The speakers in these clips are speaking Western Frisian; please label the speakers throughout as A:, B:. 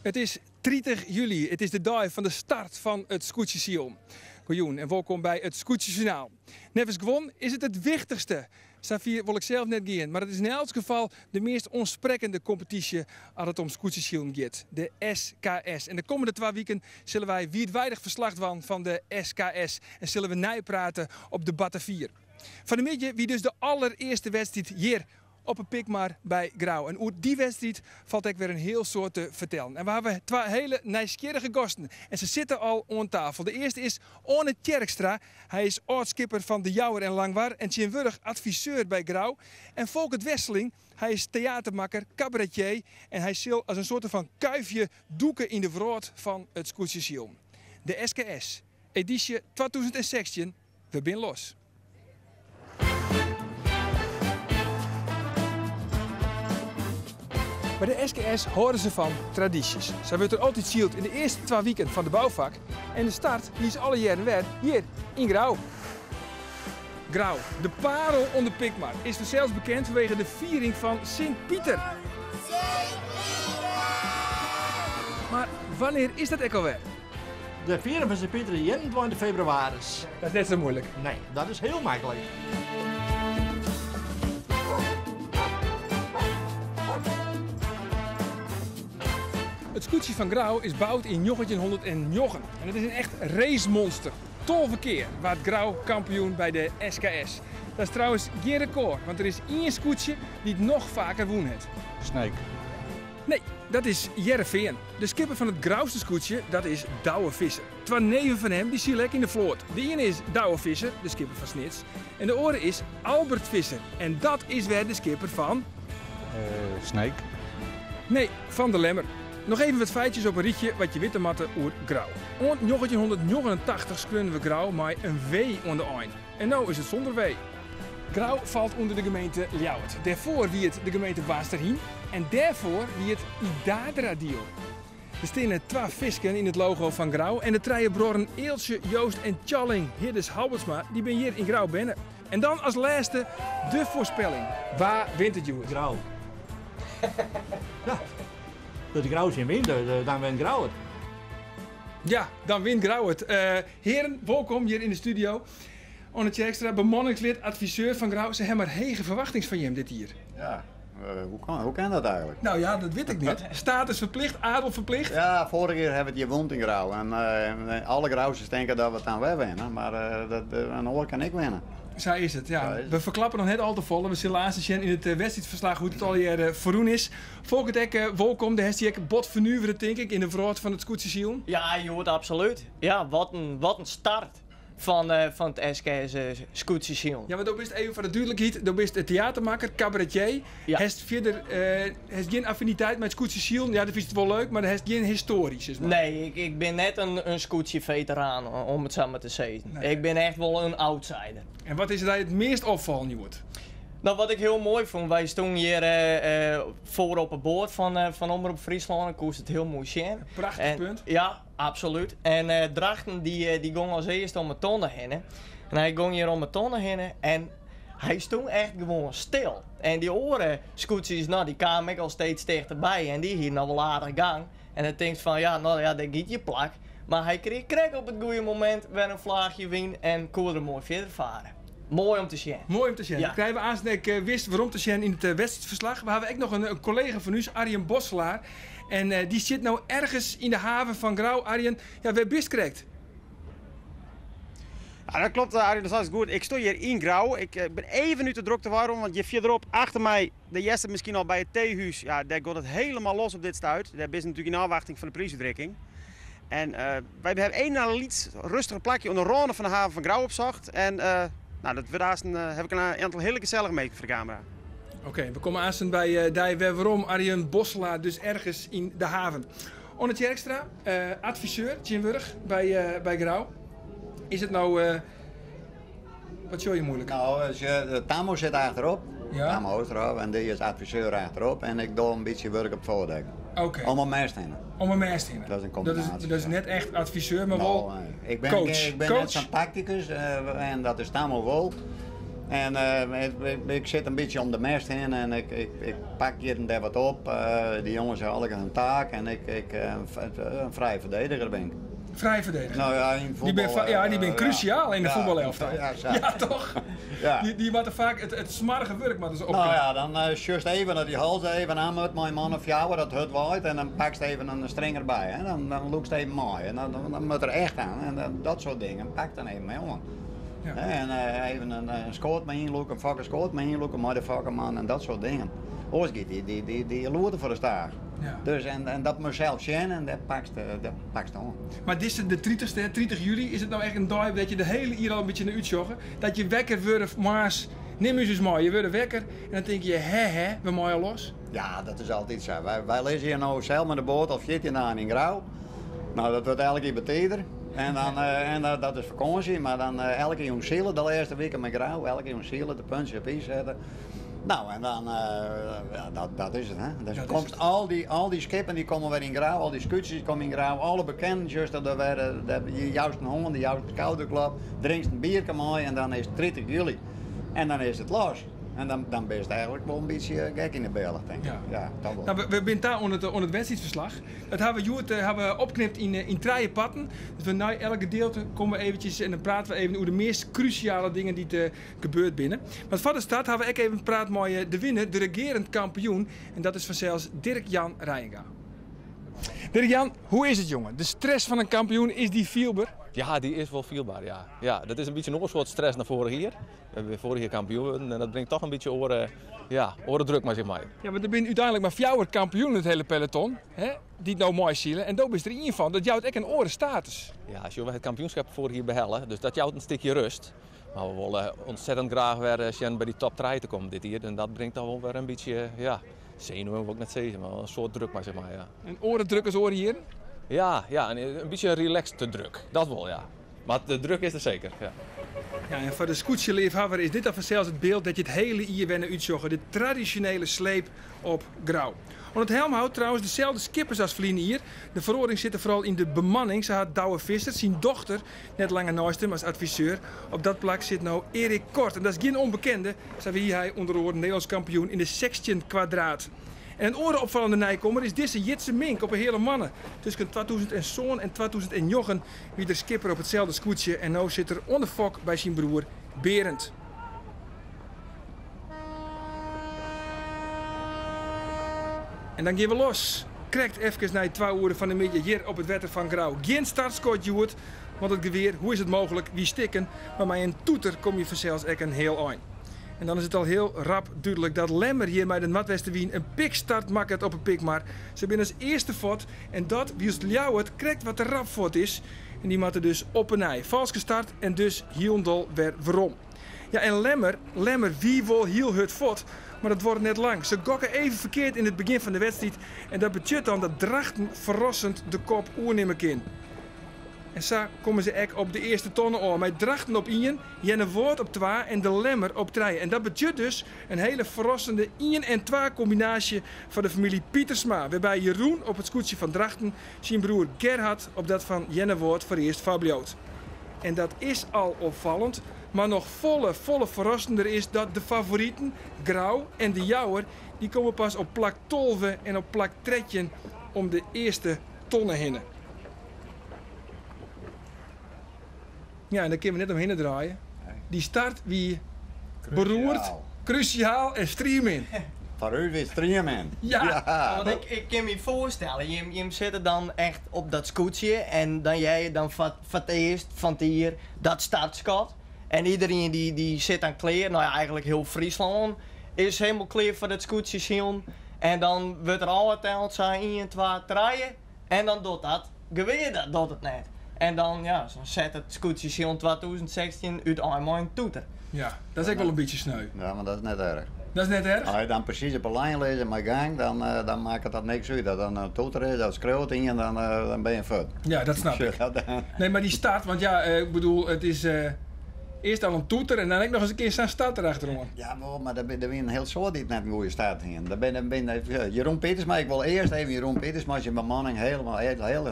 A: It is 30 july, it is de dei fan de start fan it skûtsjesilen. Goejûn en wolkom by it Skûtsjesjoernaal. Neffens guon is it it wichtichste. Safier wol ik sels net gean, mar it is yn elts gefal de meast oansprekkende kompetysje as it om skûtsjesilen giet, de SKS. En de kommende twa wiken sille wy wiidweidich ferslach dwaan fan de SKS en sille we neiprate op de Batavier. Fan 'e middei wie dus de allerearste wedstriid hjir op 'e Pikmar by Grou. En oer dy wedstriid falt ek wer in hiel soad te fertellen. En we hawwe twa hiele nijsgjirrige gasten en se sitte al oan tafel. De earste is Oane Tjerkstra. Hy is âld-skipper fan De Jouwer en Langwar en tsjintwurdich adviseur by Grou. En Folkert Wesseling, hy is teatermakker, kabaretier en hy sil as in soarte fan kuifje dûke yn de wrâld fan it skûtsjesilen. De SKS, edysje 2016, we bin los. By de SKS hâlde se fan tradysjes. Sa wurdt der altyd syld yn de earste twa wiken fan de boufak en de start die is alle jierren wer hjir yn Grou. Grou, de parel oan de Pikmar, is fansels bekend fanwege de fiering fan Sint Piter. Mar wannear is dat ek alwer?
B: De fiering fan Sint Piter is 21 febrewaris.
A: Dat is net sa muoilik.
B: Nee, dat is hiel maklik.
A: It skûtsje fan Grou is boud yn 1909 en it is in echt racemonster. 12 kear waard Grou kampioen by de SKS. Dat is trouwens gjin rekôr, want der is ien skûtsje dy't noch faker wûn hat.
C: Sneek.
A: Nee, dat is Hearrenfean. De skipper fan it Grouster skûtsje, dat is Douwe Visser. Twa neven fan him dy sile ek yn de float. De iene is Douwe Visser, de skipper fan Snits, en de oare is Albert Visser. En dat is wer de skipper fan.
C: Sneek.
A: Nee, fan De Lemmer. Noch even wat feitjes op in rychje wat je witte moatte oer Grou. Oant 1989 skreaunen we Grou mei in W oan de ein. En no is it sûnder W. Grou falt ûnder de gemeente Ljouwert. Dêrfoar wie it de gemeente Boarnsterhim en dêrfoar wie it Idaarderadiel. Der steane twa fisken yn it logo fan Grou en de trije bruorren Eeltsje, Joost en Tjalling Hiddes Halbertsma dy binne hjir yn Grou berne. En dan as lêste de foarspelling. Wa wint it hjoed?
B: Grou. Ja, dat Grou syn wint, dan wint Grou it.
A: Ja, dan wint Grou it. Hearen, wolkom hjir yn de studio. Oane Tjerkstra, bemanningslid, adviseur fan Grou. Se ha mar hege ferwachtings fan jim dit jier.
D: Ja, hoe kan, hoe kan dat eigenlijk?
A: Nou ja, dat wit ik net. Status verplicht, adel verplicht.
D: Ja, vorige kear ha we it hjir wûn yn Grou. En alle Grousters tinke dat we it dan wer winne, mar dat, in oar kin ek winne.
A: Sa is it, ja. We ferklappe noch net al te folle. We sille aanst sjen yn it wedstriidferslach hoe't it allegear ferrûn is. Folkert ek wolkom. Dêr hast dy ek bot fernuvere, tink ik, yn de wrâld fan it skûtsjesilen.
E: Ja, hjoed absolút. Ja, wat in, wat in start. Fan fan it SKS skûtsjesilen.
A: Ja, want do bist even foar de dúdlikheid, do bist teatermakker, kabaretier.
E: Ja.
A: Hast fierder hast gjin affiniteit mei it skûtsjesilen. Ja, dat fynst it wol leuk, mar hast gjin histoarje, sis mar.
E: Nee, ik ik bin net in in skûtsjeveteraan, om it sa mar te sizzen.
A: Nee.
E: Ik bin echt wol in outsider.
A: En wat is dy it meast opfallen hjoed?
E: No, wat ik hiel moai fûn, wy stoenen hjir foar op 'e boat fan fan Omrop Fryslân en koest it hiel moai sjen.
A: Prachtich punt.
E: Ja, Absolút. En Drachten dy dy gong as earste om 'e tonne hinne. En hy gong hjir om 'e tonne hinne en hy stûn echt gewoan stil. En dy oare skûtsjes, no, dy kamen ek al steeds tichterby en dy hienen al wol aardich gang. En dan tinkst fan, ja, no ja, dêr giet je plak. Mar hy krige krekt op it goede momint wer in flaachje wyn en koe der moai fierder fare. Moai om te sjen.
A: Moai om te sjen.
E: Ja.
A: Dat krije we aanst ek wis werom te sjen yn it wedstriidferslach. We hawwe ek noch in kollega fan ús, Arjen Bosselaar. En dy sit no ergens yn de haven fan Grou. Arjen, ja, wêr bist krekt?
F: Ja, dat klopt, Arjen, dat is goed. Ik sto hjir yn Grou. Ik bin even út de drokte werom, want hjir fierderop achter my, dêr hearst it miskien al by it teehús, ja, dêr giet it helemaal los op dit stuit. Dêr binne se natuerlik yn ôfwachting fan de priisútrikking. En wy hawwe even in lyts rêstich plakje oan de râne fan de haven fan Grou opsocht. En nou, dat wurdt aanst, haw ik in oantal hiele gesellige minsken foar de kamera.
A: Oké, we komme aansten by dy wer werom. Arjen Bosselaar dus ergens yn de haven. Oane Tjerkstra, adviseur tsjintwurdich by, by Grou. Is it no... Wat sjoch je muoilik?
D: No, Tammo sit achterop.
A: Ja.
D: Tammo Oosterhof en dy is adviseur achterop en ik doch in bytsje wurk op it foardek.
A: Oké.
D: Om 'e mêst hinne.
A: Om 'e mêst hinne.
D: Dat is in kombinaasje.
A: Dat is net echt adviseur, mar
D: No,
A: wol
D: ik ben,
A: coach.
D: Ik ben
A: Coach.
D: net sa'n taktikus en dat is Tammo wol. En ik sit in bytsje om de mêst hinne en ik, ik, ik pak hjir en dêr wat op. Dy jonges ha allegear in taak en ik, ik in frije ferdediger bin ik.
A: Frije ferdediger?
D: Nou ja, yn
A: Die bin,
D: voetbal.
A: ja, die bin krusiaal yn de
D: ja,
A: voetbalelftal.
D: Ja, sa.
A: Ja, toch?
D: Ja.
A: Die, die moatte faak it, it smoarge wurk moatte se
D: Nou
A: opkrijen.
D: ja, dan uh, sjochst even dat dy hals even oan moat mei in man of fjouwer, dat hurd waait en dan pakst even in stringer by. Hè? Dan, dan lûkst even mei en dan, dan, dan moat er echt oan en dan, dat soart dingen. Pak dan even mei oan.
A: Ja.
D: En uh, even in, in skoat mei ynlûke, in fokkerskoat mei ynlûke mei de fokkerman en dat soart dingen. Oars giet dy, dy, dy, dy loerte foar de staach.
A: Ja.
D: Dus en, en dat moatst sels sjen en dêr pakst, dêr pakst oan.
A: Mar dizze, de 30ste, hè, 30 july, is it no echt in dei dat je de hiele jier al in bytsje nei útsjogge? Dat je wekker wurde moarns, nim ús ris mei, je wurde wekker en dan tinke je, hè hè, we meie los.
D: Ja, dat is altyd sa. Wy, wy lizze hjir no sels mei de boat al 14 dagen yn Grou. Nou, dat wurdt elke kear betider. En, dan, eh, en dat, dat is fakânsje, mar dan eh, elke jûn sile de lêste wike mei Grou. Elke jûn sile, de puntsje op i sette. Nou, en dan, eh, ja, dat, dat is it. Hè? Dus
A: Dat is
D: komst
A: it.
D: al dy, al dy skippen dy komme wer yn Grou, al dy skûtsjes komme yn Grou, alle bekenden just dat er wer, eh, je joust in hân, je joust in skouderklop, drinkst in bierke mei en dan is it 30 july. En dan is it los. En dan, dan bist eigenlik wol in bytsje gek yn de bealch, tink ik.
A: Ja.
D: Ja, dat wol.
A: Nou, we, we binne ta oan it, oan it wedstriidferslach. Dat ha we hjoed eh, ha we opknipt yn, eh, yn trije parten. Dus we nei elk gedeelte komme we eventjes en dan prate we even oer de meast krúsjale dingen dy't eh, gebeurd binne. Mar foar de start ha we ek even praat mei eh, de winner, de regearend kampioen. En dat is fansels Dirk-Jan Reijenga. Dirk-Jan, hoe is it, jonge? De stress fan in kampioen, is dy fielber?
C: Ja, dy is wol fielber, ja. Ja, dat is in bytsje in oar soart stress dan foarich jier. We binne foarich jier kampioen wurden en dat bringt toch in bytsje oare, ja, oare druk mei sich mei.
A: Ja, want der binne úteinlik mar fjouwer kampioenen yn it hiele peloton, hè, dy't no meisile. En do bist der ien fan. Dat jout ek in oare status.
C: Ja, sjoch, we ha it kampioenskip foarich jier behelle, dus dat jout in stikje rêst. Mar we wolle ontzettend graach wer eh, sjen by dy top 3 te kommen dit jier. En dat bringt dan wol wer in bytsje, ja, senuwen wol ik net sizze, mar in soart druk mei sich mei, ja.
A: In oare druk as oare jierren?
C: Ja, ja, in, in bytsje relaxte druk. Dat wol, ja. Mar de druk is der seker, ja.
A: Ja, en foar de skûtsjeleafhawwer is dit dan fansels it byld dêr't je it hiele jier wer nei útsjogge, de tradisjonele sleep op Grou. Oan it helmhout trouwens deselde skippers as ferline jier. De feroaring sit der foaral yn de bemanning. Sa hat Douwe Visser syn dochter net langer neist him as adviseur. Op dat plak sit no Erik Kort en dat is gjin ûnbekende. Sa wie hy ûnder oaren Nederlânsk kampioen yn de 16 kwadraat. En in oare opfallende nijkommer is dizze Jitse Mink op 'e Heale Moanne. Tusken 2007 en 2009 wie er skipper op itselde skûtsje en no sit er oan de fok by syn broer Berend. En dan gean we los. Krekt efkes nei twa oere fan 'e middei hjir op it wetter fan Grou. Gjin startskot hjoed, want it gewear, hoe is it mooglik, wie stikken. Mar mei in toeter komme je fansels ek in hiel ein. En dan is it al hiel rap dúdlik dat Lemmer hjir mei de Noardwestenwyn in pikstart makket op 'e Pikmar. Se binne as earste fuort en dat wylst Ljouwert krekt wat te rap fuort is. En dy moatte dus op 'e nij. Falske start en dus hielendal wer werom. Ja, en Lemmer, Lemmer wie wol hiel hurd fuort, mar dat duorret net lang. Se gokke even ferkeard yn it begjin fan de wedstriid en dat betsjut dan dat Drachten ferrassend de kop oernimme kin. En sa komme se ek op de earste tonne ôf mei Drachten op ien, Earnewâld op twa en de Lemmer op trije. En dat betsjut dus in hiele ferrassende ien en twa kombinaasje foar de famylje Pietersma, wêrby Jeroen op it skûtsje fan Drachten syn broer Gerhard op dat fan Earnewâld foarearst foarbliuwt. En dat is al opfallend, mar noch folle, folle ferrassender is dat de favoriten, Grou en De Jouwer, dy komme pas op plak 12 en op plak 13 om de earste tonne hinne. Ja, en dêr kinne we net omhinne draaie. Dy start wie beroerd, krúsjaal en striemin.
D: Foar ús wie it striemin.
A: Ja.
E: Want ik, ik kin my foarstelle, jim, jim sitte dan echt op dat skûtsje en dan hearre je dan foar, foar it earst fan it jier dat startskot. En iderien dy, dy sit dan klear, no ja, eigenlik hiel Fryslân is hielendal klear foar dat skûtsjesilen. En dan wurdt der ôfteld, sa ien, twa, trije. En dan docht dat gewear, dat docht it net. En dan, ja, dan set it skûtsjesilen 2016 útein mei in toeter.
A: Ja, dat is ek wol in bytsje sneu.
D: Ja, mar dat is net erch.
A: Dat is net erch?
D: As je dan presys op 'e lijn lizze mei gang, dan, eh, dan makket dat niks út. As dan in toeter is, dat skreaut ien, dan, eh, dan binne je fuort.
A: Ja, dat snap ik.
D: Dat,
A: Nee, mar dy start, want ja, eh, ik bedoel, it is eh, earst al in toeter en dan ek noch ris in kear sa'n start derachteroan.
D: Ja, wol, mar der der wiene in hiel soad dy't net in goede start hiene. Der binne, binne, Jeroen Pietersma, ik wol earst even Jeroen Pietersma syn bemanning hielendal hiel, hiel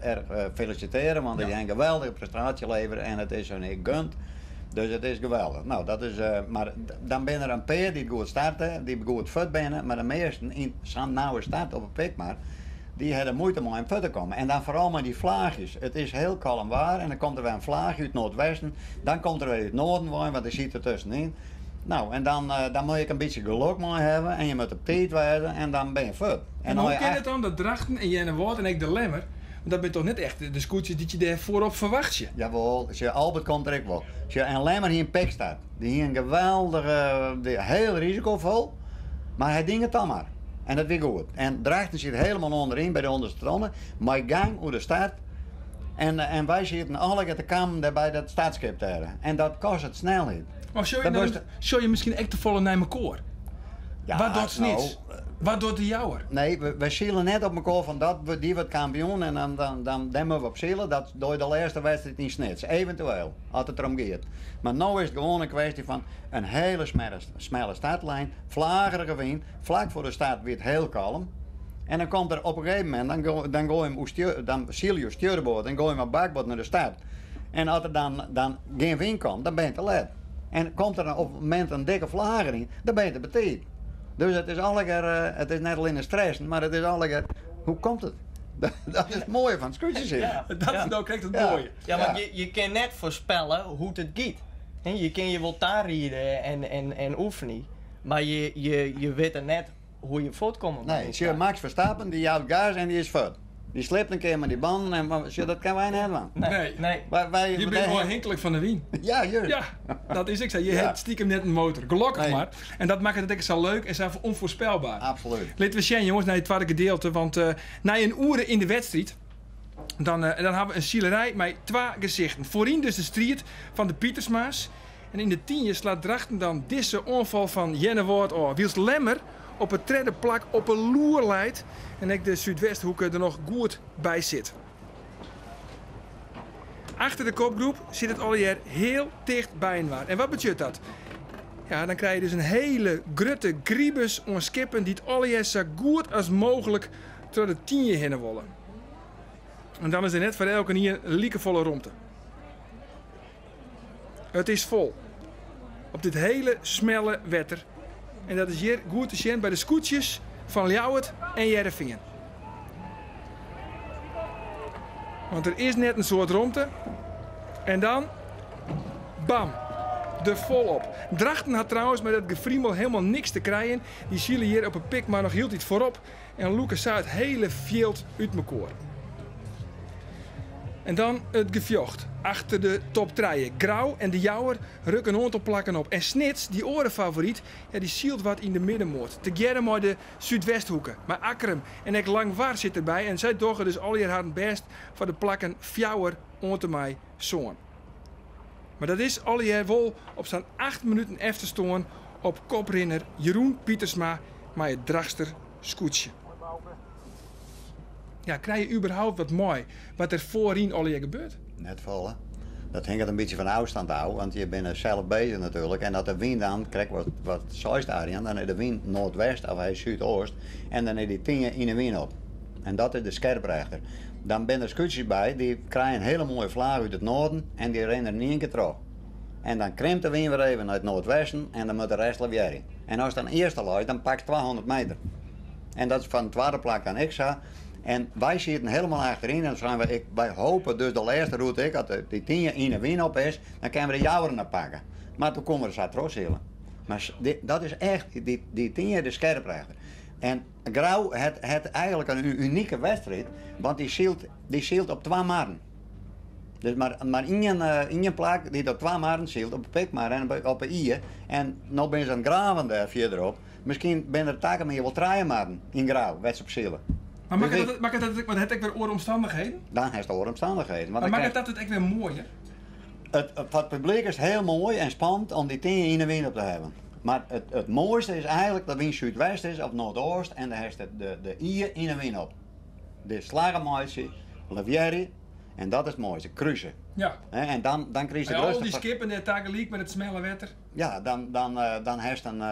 D: erch felisitearje, want dy ha in geweldige prestaasje levere en it is hun ek gund. Dus it is geweldich. No, dat is, mar dan binne der in pear dy't goed starte, dy't goed fuort binne, mar de measten yn sa'n nauwe start op 'e Pikmar, dy ha der muoite mei om fuort te kommen. En dan foaral mei dy flaachjes. It is hiel kalm waar en dan komt der wer in flaachje út it noardwesten, dan komt der wer út it noarden wei, want dy sit der tuskenyn. No, en dan, dan moat je ek in bytsje gelok mei hawwe en je moatte op tiid wêze en dan binne je fuort.
A: En hoe kin it dan dat Drachten en Earnewâld en ek De Lemmer, want dat binne toch net echt de skûtsjes dy't je dêr foarop ferwachtsje?
D: Jawol, sjoch, Albert komt der ek wol. Sjoch, en Lemmer hie in pikstart. Dy hie in geweldige, hiel risikofol, mar hy die it dan mar. En dat wie goed. En Drachten siet helemaal ûnderyn by de ûnderste tonne, mei gang oer de start. En, en wy sieten allegear te kammen dêr by dat startskip dêr. En dat kostet snelheid.
A: Mar sjogge je miskien ek te folle nei mekoar?
D: Ja,
A: Wat docht Snits?
D: No,
A: Wat docht de Jouwer?
D: Nee, wy sile net op mekoar fan dat, dy wurdt kampioen en dan, dan, dan, dêr moatte we op sile. Dat dogge je de lêste wedstriid yn Snits, eventueel, as it derom giet. Mar no is it gewoan in kwestje fan in hiele smelle startlijn, flagerige wyn, flak foar de start wie it hiel kalm. En dan komt der op in gegeven momint, dan, dan, goai je him dan sile je stjurboard en goai je him op bakboard nei de start. En as der dan, dan gjin wyn komt, dan bin je te let. En komt der dan op it momint in dikke flager yn, dan bin je te betiid. Dus it is allegear, eh, it is net allinne stressen, mar it is allegear, hoe komt it? Dat is it moaie fan it skûtsjesilen.
E: Ja.
A: Dat is no krekt it moaie.
E: Ja, want je kinne net foarspelle hoe't it giet. Je kinne je wol tariede en, en oefenje, mar je witte net hoe je fuortkomme mei
D: Nee, sjoch, Max Verstappen dy jout gas en dy is fuort. Dy slipt in kear mei dy bannen en sjoch, dat kinne wy net dwaan.
A: Nee.
E: Nee.
D: Wy,
A: Je binne ôfhinklik fan de wyn.
D: Ja, juist.
A: Ja, dat is ek sa. Je
D: Ja.
A: hebt stiekem net in motor. Gelokkich
D: Nee.
A: mar. En dat makket it ek sa leuk en sa ûnfoarspelber.
D: Absoluut.
A: Litte we sjen, jonges, nei it twadde gedeelte. Want nei in oere yn de wedstriid, dan, dan hawwe we in silerij mei twa gesichten. Foaryn dus de striid fan de Pietersma's. En yn de Tynje slacht Drachten dan dizze oanfal fan Earnewâld ôf. Wylst Lemmer op it tredde plak op 'e loer leit en ek de Súdwesthoeke der noch goed by sit. Achter de kopgroep sit it allegear hiel ticht byinoar. En wat betsjut dat? Ja, dan krije je dus in hiele grutte gribus oan skippen dy't allegear sa goed as mooglik troch de Tynje hinne wolle. En dan is der net foar elkenien likefolle romte. It is fol. Op dit hiele smelle wetter. En dat is hjir goed te sjen by de skûtsjes fan Ljouwert en Hearrenfean. Want der is net in soad romte. En dan, bam, der folop. Drachten hat trouwens mei dat gefrimel hielendal niks te krijen. Dy sile hjir op 'e Pikmar noch hieltyd foarop en lûke sa it hiele fjild út mekoar. En dan it gefjocht achter de top trije. Grou en De Jouwer rukke in oantal plakken op. En Snits, dy oare favoryt, ja, dy sylt wat yn de middenmoat. Tegearre mei de Súdwesthoeke. Mei Akkrum en ek Langwar sit derby. En sy dogge dus allegear harren bêst foar de plakken fjouwer oant en mei sân. Mar dat is allegear wol op sa'n 8 minuten efterstân op koprinner Jeroen Pietersma mei it Drachtster skûtsje. Ja, krije je überhaupt wat mei wat der foaryn allegear gebeurt?
D: Net folle. Dat hinget in bytsje fan ôfstân ôf, want je binne sels beuzich natuerlik. En as de wyn dan, krekt wat, wat seist Arjen, dan is de wyn noardwest of hy is súdoost en dan is dy Tynje yn de wyn op. En dat is de skerprechter. Dan binne der skûtsjes by, dy krije in hiele moaie flaach út it noarden en dy rinne der yn ien kear troch. En dan krimpt de wyn wer even nei it noardwesten en dan moat de rest lavearje. En ast dan earste leist, dan pakst 200 meter. En dat is fan it twadde plak dan ek sa. En wy sieten hielendal achteryn en seinen we, ik, wy hope dus de lêste rûte ek, as dy Tynje yn de wyn op is, dan kinne we de Jouwer noch pakke. Mar doe koene we der sa trochsile. Mar dat is echt, dy, dy Tynje de skerprechter. En Grou hat, hat eigenlik in unike wedstriid, want dy sylt, dy sylt op twa marren. Dus mar, mar ien, ien plak dy't op twa marren sylt, op de Pikmar en op de Ie. En no binne se oan it graven dêr fierderop. Miskien binne der takom jier wol trije marren yn Grou wêr't se op sile.
A: Mar makket dat, makket dat, want hat ek wer oare omstannichheden?
D: Dan hast oare omstannichheden. Want
A: Mar makket
D: dan
A: dat it ek wer moaier?
D: It, foar it publyk is it hiel moai en spannend om dy Tynje yn 'e wyn op te hawwen. Mar it, it moaiste is eigenlik dat wyn súdwest is of noardoost en dan hast de, de, de Ie yn 'e wyn op. De slaggen meitsje, lavearje en dat is it moaiste, kruse.
A: Ja.
D: En dan, dan krijst de
A: Mei al
D: grutste
A: dy skippen dêr tagelyk met it smelle wetter.
D: Ja, dan, dan, dan hast in.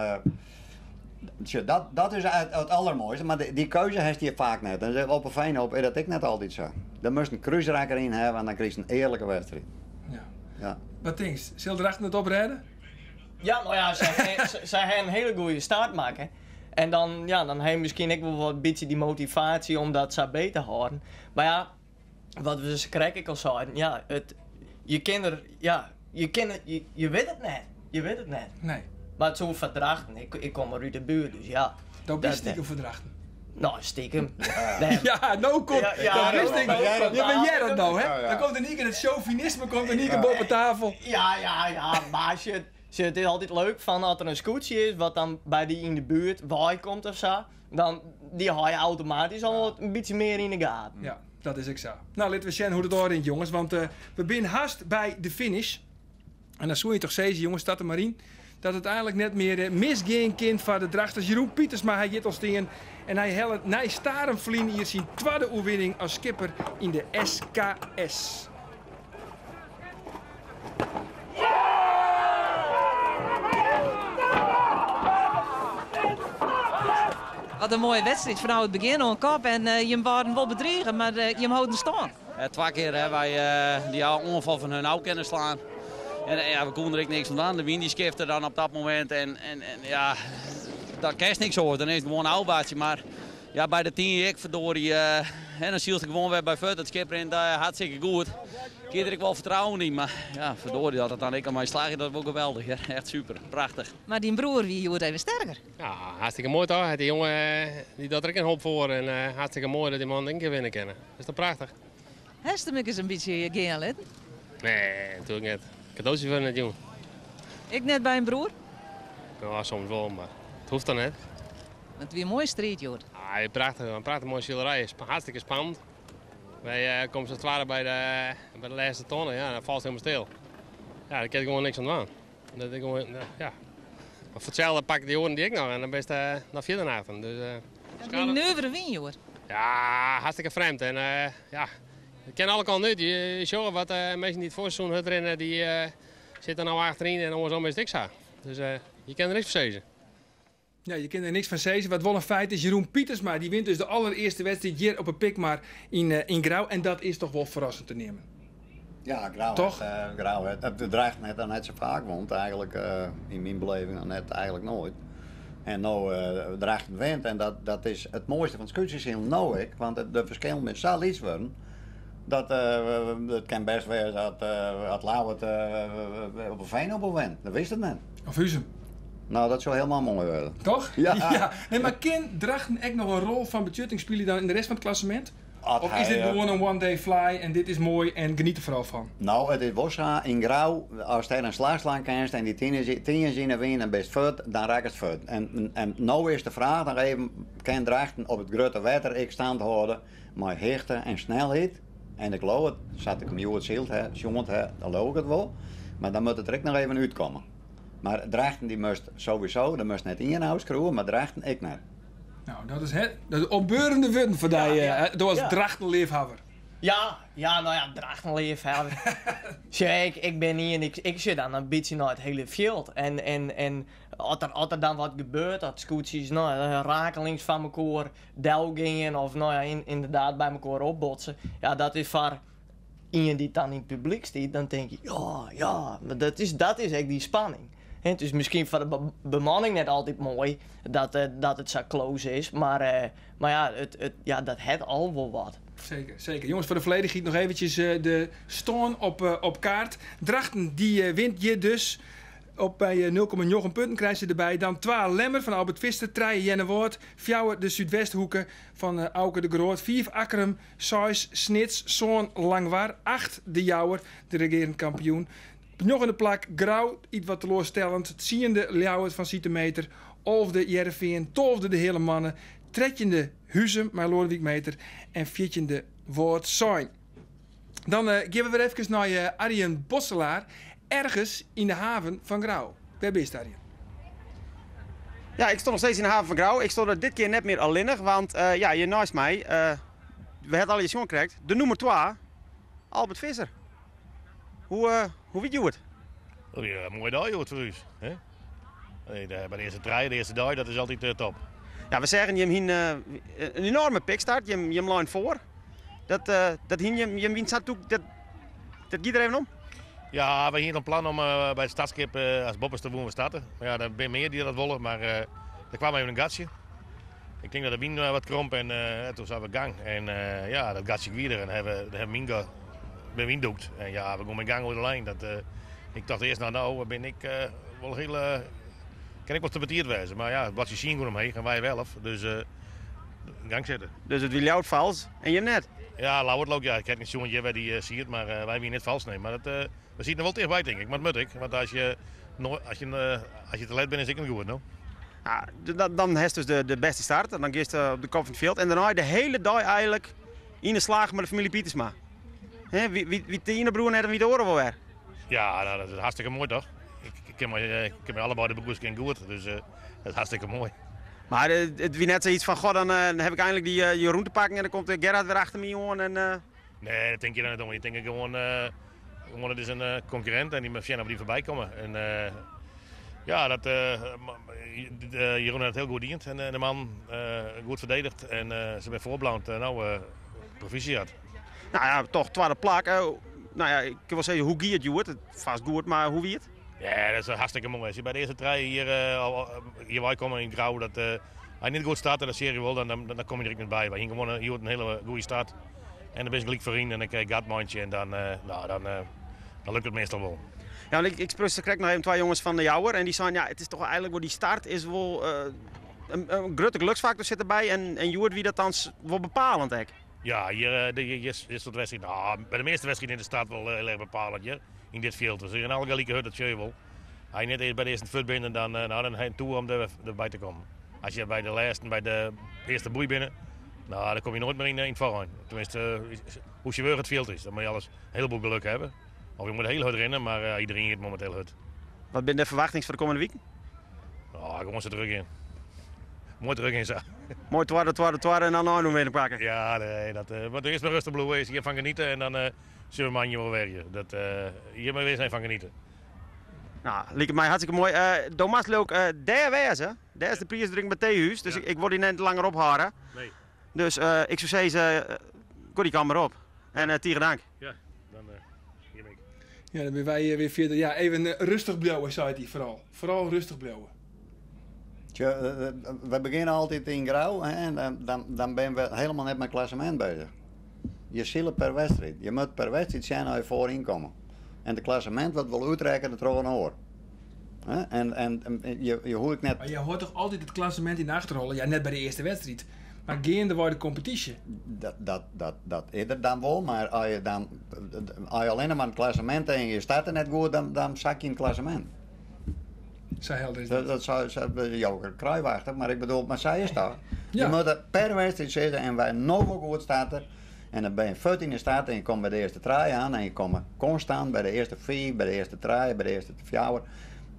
D: Sjoch, dat, dat is it, it allermoaiste, mar dy keuze hast hjir faak net. En op 'e Veenhoop is dat ek net altyd sa. Dan moatst in krúsrakker yn hawwe en dan krijst in earlike wedstriid.
A: Ja.
D: Ja.
A: Wat tinkst, sil Drachten it oprêde?
E: Ja, no ja, sy ha in hiele goede start makke. En dan, ja, dan ha je miskien ek wol wat bytsje dy motivaasje om dat sa beet te hâlden. Mar ja, wat we sakrekt ek al seiden, ja, it, je kin der, ja, je kin it, je, je wit it net. Je wit it net.
A: Nee.
E: Mar it soe foar Drachten, ik, ik kom mar út de buert, dus ja.
A: Do bist stikem foar Drachten.
E: No, stikem.
A: Nee. Ja, no komt, ja, ja, dat wist ik. Ja, maar jij dat nou, hè? Dan komt in één keer het chauvinisme komt in één keer boven tafel.
E: Ja, ja, ja, maar shit, shit, het is altyd leuk fan as der in skûtsje is wat dan by dy yn de buert wei komt of sa, dan dy hâld je automatysk al wat in bytsje mear yn de gaten.
A: Ja, dat is ek sa. Nou, litte we sjen hoe't it ôfrint, jonges, want uh, we binne hast by de finish. En dan soe je toch sizze, jonges, staat der mar yn dat it eigenlik net mear eh, misgean kin foar de Drachters. Jeroen Pietersma, hy giet al stean en hy hellet nei Starum ferline jier syn twadde oerwinning as skipper yn de SKS.
G: Wat in moaie wedstriid fanôf it begjin oan kop en uh, jim waarden wol bedrige, mar uh, jim holden stân.
H: Uh, twa kear hawwe wy uh, dy oanfal fan hun ôf kinne slaan. En ja, we koene der ek niks oan dwaan. De wyn dy skifte dan op dat momint en, en, en ja, dan kinst niks oars. Dan is it gewoan ôfwachtsjen. Mar ja, by de tien ek, verdorie. Uh, en dan sylst gewoan wer by fuort. It skip rint uh, hartstikke goed. Ik hie der ek wol fertrouwen yn, mar ja, verdorie, dat it dan ek al mei slagget, dat is wol geweldich. Hear. Echt super, prachtich.
G: Mar dyn broer wie hjoed even sterker.
I: Ja, hartstikke moai toch? Dy jonge dy docht der ek in hoop foar en uh, hartstikke moai dat dy man ek in kear winne kinne. Dat is toch prachtich?
G: Hast him ek ris in bytsje gean litten?
I: Nee, natuerlik net. Kadootsje wurde net jûn.
G: Ek net by in broer?
I: Ja, soms wol, mar it hoecht dan net.
G: It wie in moaie striid hjoed.
I: Ah, prachtich, in prachtich moaie silerij. Hartstikke spannend. Wy komme sa twadde by de, by de lêste tonne, ja, dan falt it hielendal stil. Ja, dêr kin ik gewoan niks oan dwaan. Dat is gewoan, ja. Maar foar itselde pakke dy oaren dy ek noch en dan bist uh, noch fierder nei achteren. Dus, uh,
G: it wie in nuvere wyn hjoed.
I: Ja, hartstikke frjemd. En uh, ja, it kin alle kanten út. Je sjogge wat uh, minsken dy't it foarseizoen hurd rinne, dy uh, sitte no achteryn en oarsom is it ek sa. Dus uh, je kinne der niks fan sizze.
A: Ja, je kinne der niks fan sizze. Wat wol in feit is, Jeroen Pietersma dy wint dus de allerearste wedstriid hjir op 'e Pikmar yn, uh, yn Grou. En dat is toch wol ferrassend te neamen.
D: Ja, Grou
A: Toch?
D: Het, uh, Grou het, de Drachten hat dat net sa faak wûn, eigenlik uh, yn myn beleving noch net, eigenlik noait. En no uh, Drachten wint en dat, dat is it moaiste fan it skûtsjesilen no ek, want it, de ferskillen binne sa lyts wurden. Dat uh, it kin bêst wêze dat, uh, dat Ljouwert uh, op 'e Feanhoop wint, dat wist it net.
A: Of Huzum.
D: Nou, dat soe hielendal moai wurde.
A: Toch?
D: Ja.
A: ja. Nee, mar kin Drachten ek noch in rol fan betsjutting spylje dan yn de rest fan it klassemint?
D: As
A: Of is
D: hy,
A: dit
D: eh,
A: gewoan in one day fly en dit is moai en geniet der foaral fan?
D: Nou, it is wol sa, yn Grou, ast dêr in slach slaan kinst en dy tiens yn 'e wyn en bist fuort, dan rakkest fuort. En, en no is de fraach noch even, kin Drachten op it grutte wetter ek stand hâlde mei hichte en snelheid? En ik leau it, sa't ik him hjoed syld ha, sjoen ha, dan leau ik it wol. Mar dan moat it der ek noch even útkomme. Mar Drachten dy moast sowieso, der moast net ien ôfskriuwe, mar Drachten ek net.
A: Nou, dat is, hè, dat is opbeurende wurden foar dy, ja, ja. Do as ja. Drachtenleafhawwer.
E: Ja, ja, nou ja, Drachtenleafhawwer. Sjoch, ik, ik bin ien, ik, ik sjoch dan in bytsje nei it hiele fjild. En, en, en as der, as der dan wat gebeurt, dat skûtsjes nou, rakelings fan mekoar delgean of nou ja, in, ynderdaad by mekoar opbotse. Ja, dat is foar ien dy't dan yn it publyk stiet, dan tink je, ja, ja, mar dat is, dat is ek dy spanning. It is miskien foar de bemanning net altyd moai dat, eh, dat it sa close is, mar, eh, mar ja, it, it, ja, dat hat al wol wat.
A: Zeker, zeker. Jongens, foar de folledichheid noch eventsjes eh, de stân op, op kaart. Drachten dy wint hjir dus. Op by 0,9 punten krije se derby. Dan twa Lemmer fan Albert Visser, trije Earnewâld, fjouwer de Súdwesthoeke fan Auke de Groot, fiif Akkrum, seis Snits, sân Langwar, acht De Jouwer, de regearend kampioen. Op it njoggende plak Grou, ietwat teloarstellend, tsiende Ljouwert fan Siete Meter, alfde Hearrenfean, tolfde de Heale Manne, trettjinde Huzum mei Loadewyk Meter en fjirtjinde Wâldsein. Dan uh, gean we wer efkes nei uh, Arjen Bosselaar, ergens yn de haven fan Grou. Wêr bist, Arjen?
F: Ja, ik sta noch steeds yn de haven fan Grou. Ik sta der dit kear net mear allinnich, want uh, ja, hjir neist my, uh, we hawwe al sjoen krekt, de nûmer 2, Albert Visser. Hoe, uh, hoe wie it?
J: Dat wie in moaie dei hjoed foar ús. Hè? By de earste trije, de earste dei, dat is altyd top.
F: Ja, we seagen jim hiene in enoarme pikstart, jim, jim leine foar. Dat, uh, dat hiene jim, jim wiene sa dat, dat gie der even om?
J: Ja, wy hiene in plan om by it startskip as boppeste woene we starte. Mar ja, der binne mear dy't dat wolle, mar der kwam even in gatsje. Ik tink dat de wyn wat kromp en toen seine we gang. En ja, dat gatsje wie der en hawwe we myn bin we yndûkt. En ja, we gongen mei gang oer de lijn. Dat, ik tocht earst, no, no bin ik wol hiel, kin ik wol te betiid wêze. Mar ja, it bladsje tsien gong omheech en wy 11, dus gang sitte.
F: Dus it wie Ljouwert fals en jim net?
J: Ja, Ljouwert leau ik, ja. Ik ha net sjoen hjir wêr dy siet, mar wy wiene net fals, nee. Mar dat, we sieten der wol tichtby tink ik, mar dat moat ek. Want as je, as je, as je te let binne is ek net goed, no.
F: Ja, dan hast dus de bêste start en dan giest op de kop fan it fjild en dêrnei de hiele dei eigenlik yn de slach mei de famylje Pietersma. Hè, wie, wie de iene broer net en wie de oare wol wer.
J: Ja, nou, dat is hartstikke moai toch? Ik ken my, ik ken my allebeide de broers ken goed, dus dat is hartstikke moai.
F: Mar it wie net sayts fan, goh, dan ha ik einlik dy Jeroen te pakken en dan komt Gerhard wer achter my oan en.
J: Nee, dat tink je dan net oan. Je tinke gewoan, gewoan it is in konkurrint en dy moat sjen oft dy foarby komme. En ja, dat, Jeroen hat it hiel goed dien en de man goed ferdedigd en se binne foarbleaun. No, proficiat.
F: Nou ja, toch twadde plak. Nou ja, ik kin wol sizze, hoe gie it hjoed? Fêst goed, mar hoe wie it?
J: Ja, dat is hartstikke moai. As je by de earste trije hjir, hjir wei komme yn Grou, dat as je net goed starte, dat seach je wol, dan, dan, dan kom je der ek net by. Wy hiene gewoan hjoed in hiele goede start. En dan bist gelyk foaryn en dan krij je gatmantsje en dan, nou, dan, dan lukt it meastal wol.
F: Ja, want ik spruts krekt noch even twa jonges fan de Jouwer en dy seinen, ja, it is toch eigenlik wol dy start is wol in grutte geluksfaktor sit derby en, en hjoed wie dat dan wol bepalend ek.
J: Ja, hjir, hjir is dat wedstriid, nou, by de measte wedstriden is de start wol hiel erch bepalend hjir yn dit fjild. Dus hjir alle gelyk hurd, dat sjoch je wol. As je net earst by de earste fuort binne, dan, nou, dan ha je in toer om der, derby te kommen. As je by de lêsten, by de earste boei binne, nou, dan kom je noait mear yn, yn it foarein. Tenminste, hoe swier it fjild is. Dan moat je alles in heleboel geluk hawwe. Of je moatte hiel hurd rinne, mar iderien giet mominteel hurd.
F: Wat binne de ferwachtings foar de kommende wiken?
J: Oh, gewoan sa druk yn. Moai druk yn sa.
F: Moai twadde, twadde, twadde en dan noch in winner pakke.
J: Ja, nee, dat, uh, earst mar rêstich bliuwe, earst hjir fan geniete en dan uh, sille we moandei wol wer hjir. Dat, uh, hjir mar earst even fan geniete.
F: Nou, liket my hartstikke moai. Uh, do moatst leau ik uh, dêr wêze. Dêr is de priisútrikking by Theehuis, dus ja. ik, ik wol dy net langer ophâlde.
J: Nee.
F: Dus uh, ik soe sizze, uh, goh dy kant mar op. En uh, tige dank.
J: Ja, dan uh, hier ben ik.
A: Ja, dan binne wy wer fierder. Ja, even rêstich bliuwe, sei hy foaral. Foaral rêstich bliuwe.
D: Tja, we begjinne altyd yn Grou hè, en dan, dan, dan binne we hielendal net mei klassemint beuzich. Je sile per wedstriid. Je moatte per wedstriid sjen oft je foaryn komme. En de klassemint wurdt wol útrekkene troch in oar. Hè? En, en, en je, je hoecht net.
A: Mar je hâldt toch altyd it klassemint yn de achterholle? Ja, net by de earste wedstriid, mar geandewei de kompetysje.
D: Dat, dat, dat, dat is der dan wol, mar as je dan as je allinne mar it klassemint en je starte net goed, dan, dan sak je yn it klassemint.
A: Sa helder is dat.
D: Dat, dat zou Joker kruiwachtich, mar ik bedoel, mar sa is dat.
A: Ja.
D: Je moatte per wedstriid sizze en wy no wol goed starte. En dan bin je fuort yn de start en je komme by de earste trije oan en je komme konstant by de earste fiif, by de earste trije, by de earste fjouwer.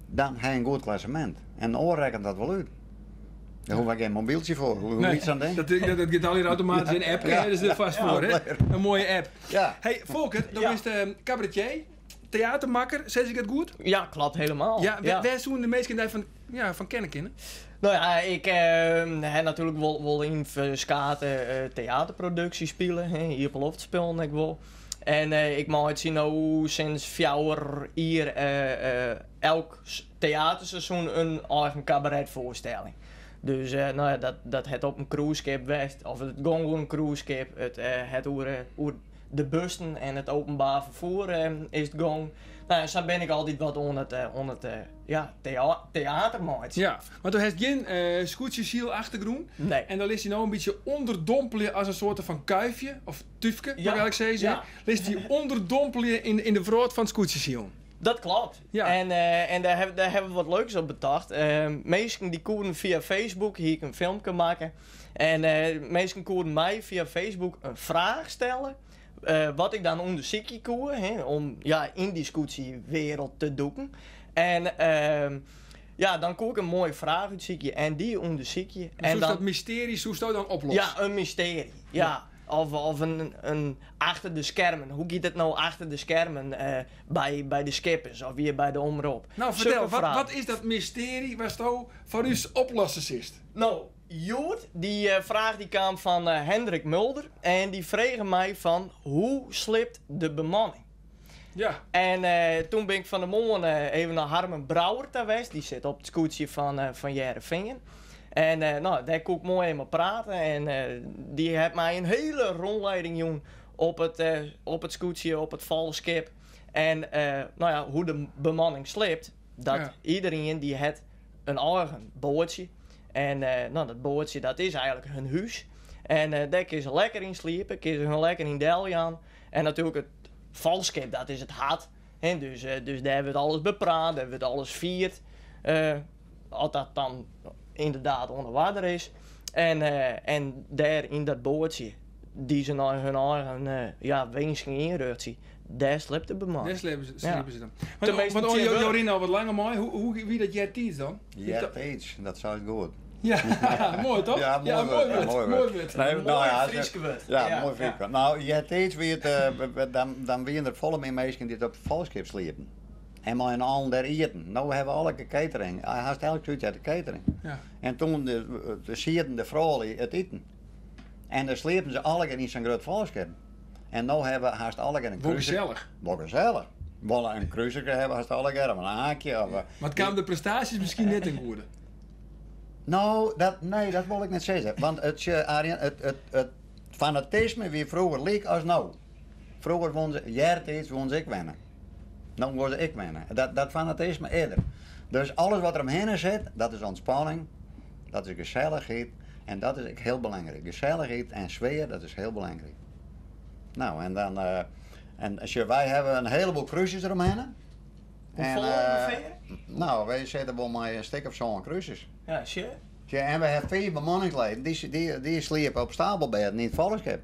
D: Dan ha je in goed klassemint. En de oar rekkenet dat wol út. Dêr hoege wy gjin mobyltsje foar. Hoe
A: Nee,
D: hyt sa'n ding?
A: dat, dat, dat giet allegear automatysk yn in app.
D: Ja.
A: Hè, dus der fêst foar, hè? In moaie app.
D: Ja.
A: Hey, Folkert, do
E: Ja.
A: bist cabaretier, teatermakker, sis ik dat goed?
E: Ja, kloppet hielendal.
A: Ja, wêr soene de minsken dy fan, ja, fan kenne kinne?
E: No ja, ik ha natuerlik wol, wol yn ferskate teaterproduksjes spile, hè, iepenloftspullen ek wol. En ik meitsje no sinds 4 jier elk teaterseizoen in eigen kabaretfoarstelling. Dus no ja, dat, dat hat op in cruiseskip west, of it gong oer in cruiseskip, it hat oer, oer de bussen en it openbaar ferfier is it gong. No ja, sa bin ik altyd wat oan it, oan it ja, teater meitsjen.
A: Ja, want do hast gjin skûtsjesyl-achtergrûn.
E: Nee.
A: En dan litst dy no in bytsje ûnderdompelje as in soarte fan kuifje, of túfke,
E: Ja,
A: moat ik eigentlik sizze.
E: ja.
A: Litst dy ûnderdompelje yn, yn de wrâld fan it skûtsjesilen.
E: Dat kloppet.
A: Ja.
E: En, en dêr hawwe we wat leuks op betocht. Minsken dy koenen fia Facebook, hie ik in filmke makke. En minsken koenen my fia Facebook in fraach stelle. Wat ik dan ûndersykje koe, hè, om ja, yn dy skûtsjewereld te dûken. En ja, dan koe ik in moaie fraach útsykje en dy ûndersykje.
A: En
E: En
A: soest
E: dan,
A: dat mystearje soesto dan oplosse?
E: ja, in mystearje. Ja. Of in achter de skermen. Hoe giet it no achter de skermen by de skippers of hjir by de omrop?
A: No, fertel,
E: Sokke
A: wat,
E: fragen.
A: wat is dat mystearje watsto foar ús oplosse silst?
E: No, hjoed, dy fraach dy kaam fan Hendrik Mulder en dy frege my fan hoe sliept de bemanning?
A: Ja.
E: En toen bin ik fan 'e moarn even nei Harmen Brouwer ta west. Dy sit op it skûtsje fan fan Hearrenfean. En no, dêr koe ik moai even mei prate. En dy hat my in hiele rûnleiding jûn op it op it skûtsje, op it folchskip. En no ja, hoe de bemanning sliept. Dat iederien dy hat in eigen boatsje. En no, dat boatsje dat is eigenlik hun hús. En dêr kinne se lekker yn sliepe, kinne se hun lekker yn deljaan. En natuerlik it folchskip, dat is it hart. Hè, dus, dus dêr wurdt alles bepraat, dêr wurdt alles fierd. As dat dan ynderdaad oan de oarder is. En, en dêr yn dat boatsje, dy't se nei hun eigen ja, winsken ynrjochtsje, dêr sliept de bemanning.
A: Dêr sliepe se, sliepe se dan. Want want jo rinne al wat langer mei. Hoe, hoe wie dat eartiids dan?
D: Eartiids, dat seist goed.
A: Ja, moai toch?
D: Ja, moai wurd. Ja, moai
E: wurd.
D: Nee,
E: moai
D: nou ja,
E: Fryske wurd.
D: Ja, ja, moai Frysk wurd. Nou, eartiids wie it, dan, dan wiene der folle mear minsken dy't op it folchskip sliepen. En mei in allen dêr ieten. No hawwe we allegear catering. Hast elk skûtsje hat de catering.
A: Ja.
D: En toen de, de sieden de froulju it iten. En dan sliepen se allegear yn sa'n grut folchskip. En no hawwe we hast allegear in
A: Wol
D: kruser.
A: gesellich.
D: Wol gesellich. Wolle in kruserke hawwe hast allegear, of in aakje. Of,
A: Mar it kaam de prestaasjes miskien net ten goede.
D: No, dat, nee, dat wol ik net sizze. Want it, sjoch, Arjen, it, it, it fanatisme wie froeger lyk as no. Froeger woene se, eartiids woene se ek winne. No wolle se ek winne. Dat, dat fanatisme is der. Dus alles wat der omhinne sit, dat is ûntspanning, dat is gesellichheid en dat is ek hiel belangryk. Gesellichheid en sfear, dat is hiel belangryk. Nou, en dan, en sjoch, wy hawwe in heleboel krusers deromhinne.
E: Hoefolle ûngefear?
D: No, wy sitte wol mei in stik of sân krusers.
E: Ja, sjoch.
D: Sjoch, en we hawwe fiif bemanningsleden, dy, dy, dy sliepe op stapelbêden yn it folchskip.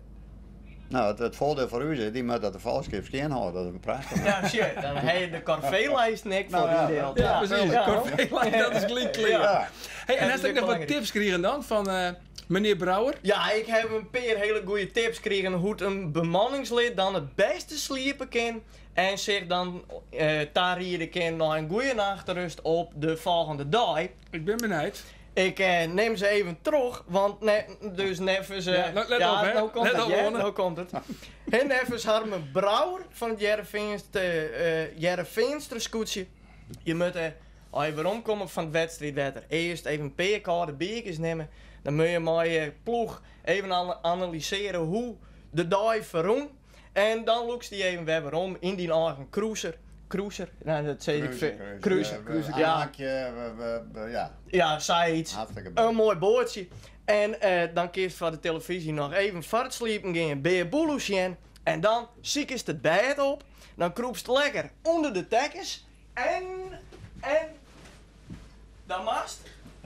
D: No, it, it foardiel foar ús is, dy moatte dat folchskip skjin hâlde, dat is prachtich.
E: Ja, sjoch, dan ha je de korveelijst ek foar dyn diel.
A: Ja, presys. Korveelijst, dat is gelyk klear.
D: Ja.
A: Hey, en hast ek noch wat tips krigen dan fan menear Brouwer?
E: Ja, ik ha in pear hiele goede tips krigen hoe't in bemanningslid dan it bêste sliepe kin en sich dan tariede kin nei in goede nachtrêst op de folgjende dei.
A: Ik bin benijd.
E: Ik nim se even troch, want ne, dus neffens...
A: Ja, let op, hè.
E: No komt
A: Let
E: it,
A: op,
E: hear,
A: Oane.
E: no komt it. En neffens Harmen Brouwer fan it Hearrenfeanster skûtsje, je moatte, as je weromkomme fan it wedstriidwetter, earst even in pear kâlde bierkes nimme. Dan moatte je mei je ploech even analysearje hoe de dei ferrûn. En dan lûkst dy even wer werom yn dyn eigen cruiser. Cruiser? No, dat sis ik
D: Cruiser,
E: Cruiser.
D: cruiser.
E: Ja.
D: Aakje, ja.
E: Ja, sayts.
D: Hartstikke
E: In moai boatsje. En dan kinst foar de telefyzje noch even foar it sliepen gean Bear Boeloe sjen. En dan sikest it bêd op. Dan krûpst lekker ûnder de tekkens. En, en, dan moatst,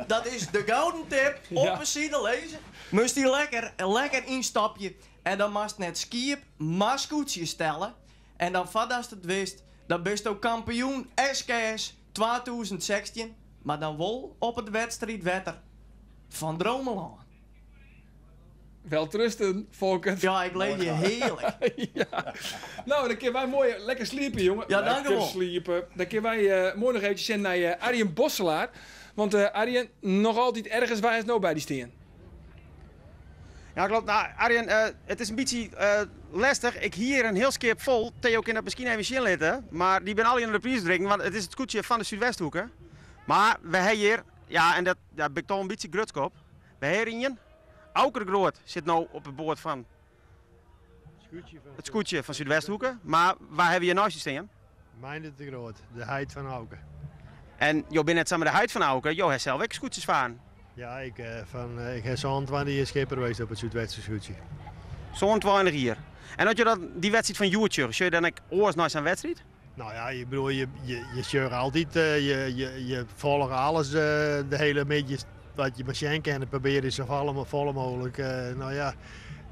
E: dat is de gouden tip, op 'e side lizze. Moatst dy lekker, lekker ynstopje. En dan moatst net skiep, mar skûtsjes telle. En dan foardatst it witst, dan bisto kampioen SKS 2016, mar dan wol op it wedstriidwetter fan Dromelân.
A: Welterusten, Folkert.
E: Ja, ik leef je hearlik.
A: Ja. Nou, dan kinne wy moai lekker sliepe, jonge.
E: Ja, dank
A: Lekker
E: u wol.
A: sliepe. Dan kinne wy moai noch eventsjes sjen nei Arjen Bosselaar. Want Arjen, noch altyd ergens waar is no by dy stean?
F: Ja, klopt. Nou, Arjen, it is in bytsje lestich. Ik hie hjir in hiel skip fol. Theo kin dat miskien even sjen litte. Mar dy binne allegear nei de priisútrikking, want it is it skûtsje fan de Súdwesthoeke. Mar we ha hjir, ja, en dat, dêr bin ik toch in bytsje grutsk op. We ha hjir ien. Auke de Groot sit no op it board fan it skûtsje fan Súdwesthoeke. Mar wa hawwe we hjir neist ús stean?
K: Meindert de Groot, de heit fan Auke.
F: En jo binne net samar de heit fan Auke, jo ha sels ek skûtsjes faren.
K: Ja, ik, fan, ik ha 27 jier skipper west op it Súdwesthoekse skûtsje.
F: 27 jier. En as jo dat, dy wedstriid fan hjoed sjogge, sjogge jo dan ek oars nei sa'n wedstriid?
K: Nou ja, ik bedoel, je, je, je sjogge altyd, je, je, je folgje alles de hiele middei wat je mar sjen kinne, probearje sa folle mooglik. Nou ja,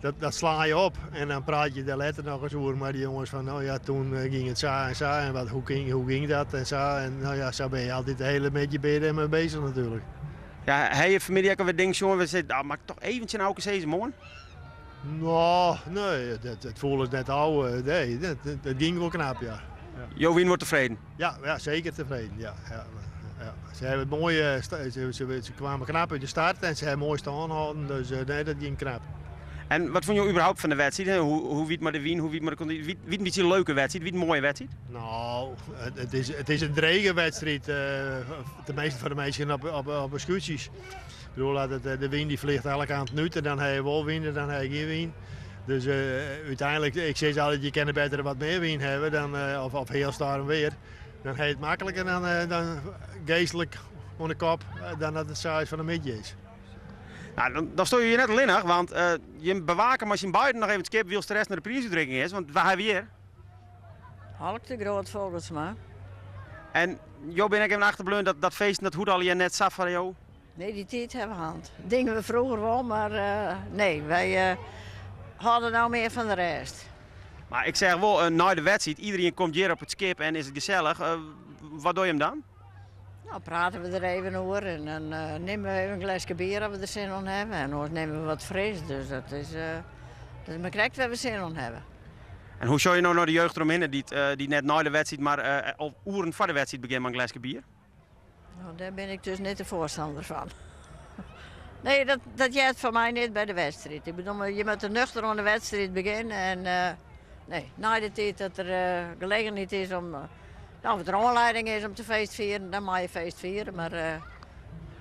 K: dat, dat sla je op en dan praat je der letter noch ris oer mei de jonges fan, nou ja, toen gyng it sa en sa en wat, hoe gyng, hoe gyng dat en sa. En nou ja, sa binne je altyd de hiele middei binne je dermei bezich natuerlik.
F: Ja, ha je fan 'e middei ek alwer dingen sjoen wêr't je sizze, dat moat ik toch even tsjin Auke sizze moarn?
K: Nou, nee, dat, it foel ús net ôf. Nee, dat, dat gyng wol knap, ja.
F: Jo wiene wol tefreden?
K: Ja, ja, seker tefreden, ja. Ja, ja. Se hawwe it moai, se, se, se kwamen knap út de start en se hawwe moai stân hâlden, dus nee, dat gyng knap.
F: En wat fûn jo überhaupt fan de wedstriid? Hoe, hoe wie it mei de wyn, hoe wie it mei de kondysje? Wie, wie it in bytsje in leuke wedstriid, wie it in moaie wedstriid?
K: Nou, it is, it is in drege wedstriid, teminsten foar de minsken op, op, op de skûtsjes. Ik bedoel, dat het, de wyn die vliegt alle kanten út en dan ha je wol wyn en dan ha je gjin wyn. Dus úteinlik, ik sis altyd, je kinne better wat mear wyn hawwe dan, of, of hiel stoarm weer. Dan ha je it makliker dan, dan geastlik oan de kop dan dat it sa is fan de middei is.
F: Nou, dan, dan steane je hjir net allinnich, want uh, je bewaken mei syn beiden noch even it skip wylst de rest nei de priisútrikking is, want wa hawwe we hjir?
L: Halk de Groot Folkertsma.
F: En jo binne ek even achterbleaun dat dat feesten dat hoecht allegear net sa foar jo?
L: Nee, dy tiid hawwe we hân. Dingen we froeger wol, mar uh, nee, wy uh, hâlde no mear fan de rêst.
F: Mar ik seach wol, uh, nei de wedstriid, iderien komt hjir op it skip en is it gesellich. Wat dogge jim dan?
L: Nou, prate we der even oer en dan uh, nimme we even in gleske bier as we der sin oan hawwe. En oars nimme we wat fris, dus dat is, uh, dat is mar krekt wêr't we sin oan hawwe.
F: En hoe sjogge je no nei de jeugd deromhinne dy't, uh, dy't net nei de wedstriid, mar al oeren foar de wedstriid begjint mei in gleske bier?
L: Nou, dêr bin ik dus net de foarstanner fan. Nee, dat, dat heart foar my net by de wedstriid. Ik bedoel, je moatte nuchter oan de wedstriid begjinne en nee, nei de tiid dat der gelegenheid is om Nou, as der oanlieding is om te feestfieren, dan mei je feestfiere, mar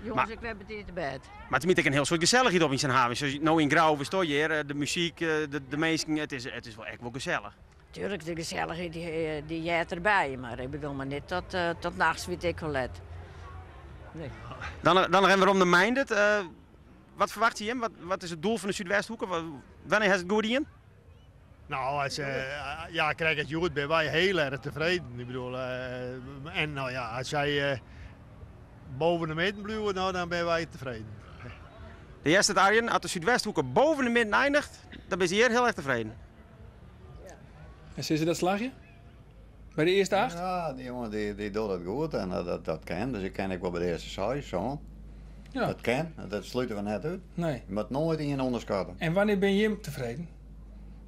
L: jûns ek wer betiid te bêd.
F: Mar it smyt ek in hiel soad gesellichheid op yn sa'n haven. Sa no yn Grou, we stean hjir, de muzyk, de minsken, it is, it is wol ek wol gesellich.
L: Tuerlik, de gesellichheid dy, dy heart derby, mar ik bedoel mar net tot, tot nachts wit ik hoe let. Nee.
F: Dan, dan noch even werom nei Meindert. Uh, wat ferwachtsje jim? Wat, wat is it doel fan de Súdwesthoeke? Wannear hat it goed dien?
K: Nou, as, ja, krekt as hjoed binne wy hiel erch tefreden. Ik bedoel, en nou ja, as sy boven de midden bliuwe, nou, dan binne wy tefreden.
F: De hearst it Arjen, as de Súdwesthoeke boven de midden eindiget, dan binne se hjir hiel erch tefreden.
A: En sizze dat slagje? By de earste acht?
D: Ja, dy jonge dy, dy docht it goed en dat, dat kin. Dus ik kin ek wol by de earste seis, sân. Ja. Dat kin, dat slute we net út.
A: Nee.
D: Je moat noait ien ûnderskatte.
A: En wannear binne jim tefreden?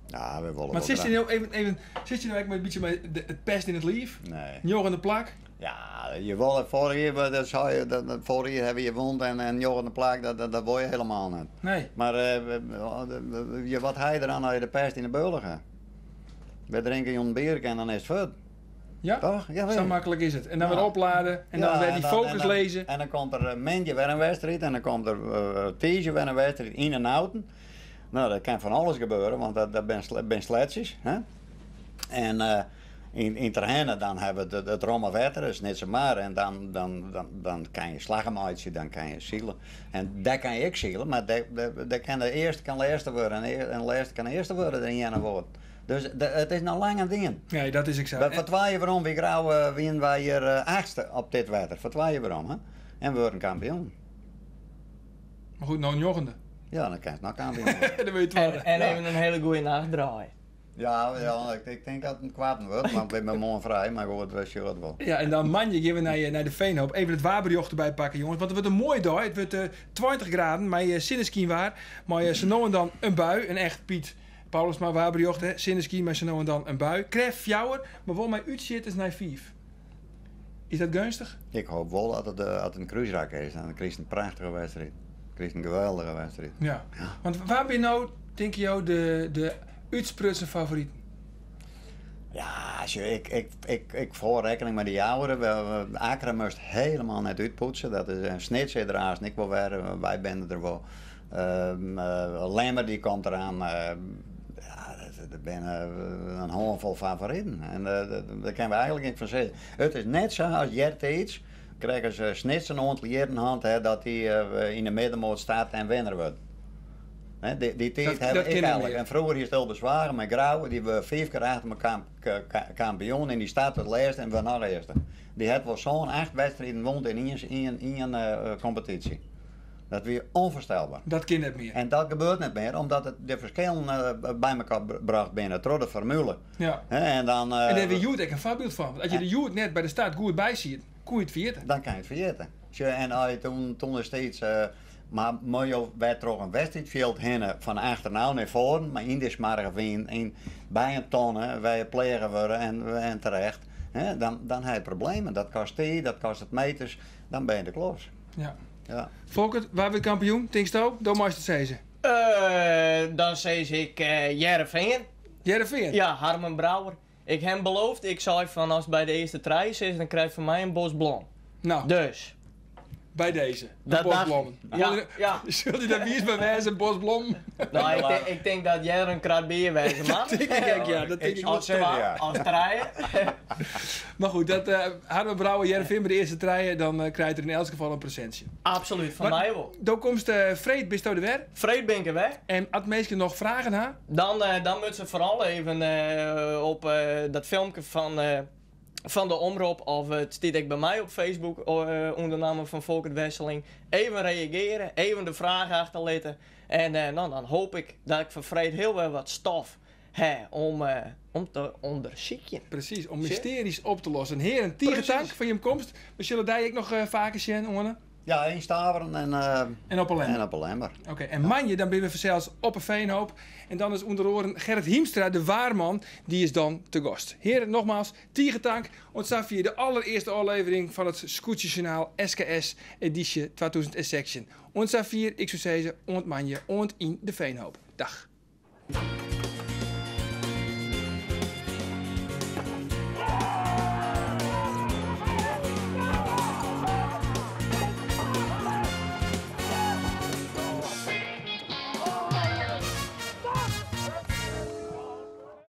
D: Ja, we wolle
A: Maar sit je no even, even, sit je no ek mei in bytsje mei de, it pest yn it liif?
D: Nee.
A: Njoggende plak?
D: Ja, je wolle foarich jier, dat sei je, dat, dat, foarich jier hawwe je wûn en, en njoggende plak, dat, dat, dat wol je helemaal net.
A: Nee.
D: Mar uh, wat ha je deroan as je de pest yn de beugel ha? We drinke jûn in bierke en dan is it fuort.
A: Ja,
D: Toch? Ja,
A: sa maklik is it. En dan wer oplade en dan wer dy focus lizze.
D: En dan komt der moandei wer in wedstriid en dan komt der tiisdei wer in wedstriid yn de Nauten. Nou, dat kin fan alles gebeure, want dat, dat binne sletsjes. Hè? En uh, yn, yn Terherne dan hawwe we it, it romme wetter, is net samar. En dan, dan, dan, dan kin je slaggen meitsje, dan kin je sile. En dêr kin je ek sile, mar dêr, dêr, dêr kin de earste kan lêste wurde en de lêste kan earste wurde yn Earnewâld. Dus de, it is noch lang net dien.
A: Nee, dat is ek sa.
D: Foar twa jier werom wie Grou, wienen wy hjir achtste op dit wetter. Foar twa jier werom, hè. En we wurden kampioen.
A: Mar goed, no njoggende.
D: Ja, dan kinst noch kampioen wurde.
A: Dan wurde je twadde.
E: En even in hiele goede nacht draaie.
D: Ja, ja ik, ik tink dat it in koarten wurdt, want ik bin moarn frij, mar goed, we sjogge it wol.
A: Ja, en dan moandei gean we nei, nei de Veenhoop. Even it waarberjocht derby pakke, jonges. Want it wurdt in moaie dei. It wurdt uh, 20 graden mei uh, sinneskynwaar. Mei uh, sa no en dan in bui. In echt Piet Paulusma waarberjocht, hè. Sinneskyn mei sa no en dan in bui. Krêft fjouwer, mar wol mei útsjitters nei fiif. Is dat geunstich?
D: Ik hoop wol dat it, uh, at it in krúsrak is. Dan krijst in prachtige wedstriid. Krijst in geweldige wedstriid.
A: Ja. Want wa binne no, tinke jo, de, de útsprutsen favoriten?
D: Ja, sjoch, ik, ik, ik, ik hâld rekkening mei de Jouwer. Akkrum moatst helemaal net útpoetse. Dat is in Snits is der aanst ek wol wer. Wy binne der wol. Um, uh, Lemmer die komt eraan. Uh, ja, dat binne in hânfol favoriten. En uh, dêr kinne we eigentlik niks fan sizze. It is net sa as eartiids, krekt as Snits in oantal jierren hân hat, dat dy yn de middenmoat start en winner wurdt. Dy, dy tiid hawwe we ek eigentlik. En froeger hiest Ulbe Zwaga mei Grou, dy wurdt fiif kear achter mekoar kampioen en dy start it lêste en wurdt noch earste. Dy hat wol sân, acht wedstriden wûn yn ien, ien kompetysje. Dat wie ûnfoarstelber.
A: Dat kin net mear.
D: En dat gebeurt net mear, omdat it de ferskillen by mekoar brocht binne troch de formule.
A: Ja.
D: En, dan,
A: en dêr wie hjoed ek in foarbyld fan. Want as je der hjoed net by de start goed by siet, koe je it ferjitte.
D: Dan kin je it ferjitte. Sjoch, en as je toen, toen destiids, mar moat jo wer troch in wedstriidfjild hinne fan achter no nei foaren, mar yn dy smoarge wyn, yn, by in tonne, wêr je pleage wurde en, en terecht, hè, dan, dan ha je problemen. Dat kostet tiid, dat kostet meters, dan bin je de klos.
A: Ja.
D: Ja.
A: Folkert, wa wurdt kampioen, tinksto? Do meist it sizze.
E: Dan sis ik Hearrenfean.
A: Hearrenfean?
E: Ja, Harmen Brouwer. Ik ha him beloofd, ik sei fan ast by de earste trije sitst, dan krijst fan my in bos blom.
A: Nou.
E: Dus.
A: By dizze. Een
E: Dat
A: bos
E: dacht
A: blommen.
E: ik. Ja, ja.
A: Sil dy dêr wiis mei wêze, in bos blommen?
E: Nou, ik tink dat earder in krat bier wêze moat.
A: Dat tink ik ek, ja. Dat tink ik
E: Of twa, of trije.
A: Mar goed, dat, Harmen Brouwer, Hearrenfean by de earste trije, dan krijt er yn elts gefal in presintsje.
E: Absolút, fan
A: Mar
E: my wol.
A: Do komst freed, bisto der wer?
E: Freed bin ik der wer.
A: En as minsken noch fragen ha?
E: Dan, dan moatte se foaral even op dat filmke fan, fan de Omrop of it stiet ek by my op Facebook ûnder de namme fan Folkert Wesseling. Even reagearje, even de fraach achterlitte. En no, dan hoop ik dat ik foar freed hiel wer wat stof ha om, om te ûndersykjen.
A: Presys, om mystearjes op te lossen. Hearen, tige tank foar jim komst. We sille dy ek noch faker sjen, Oane.
D: Ja, yn Staveren en,
A: En op 'e Lemmer.
D: en op 'e Lemmer.
A: Oké, en moandei dan binne we fansels op 'e Veenhoop. En dan is ûnder oaren Gerrit Hiemstra, de waarman, dy is dan te gast. Hearen, nogmaals, tige tank. Oant safier de allerearste ôflevering fan it Skûtsjejournaal SKS edysje 2016. Oant safier, ik soe sizze, oant moandei, oant yn de Veenhoop. Dag.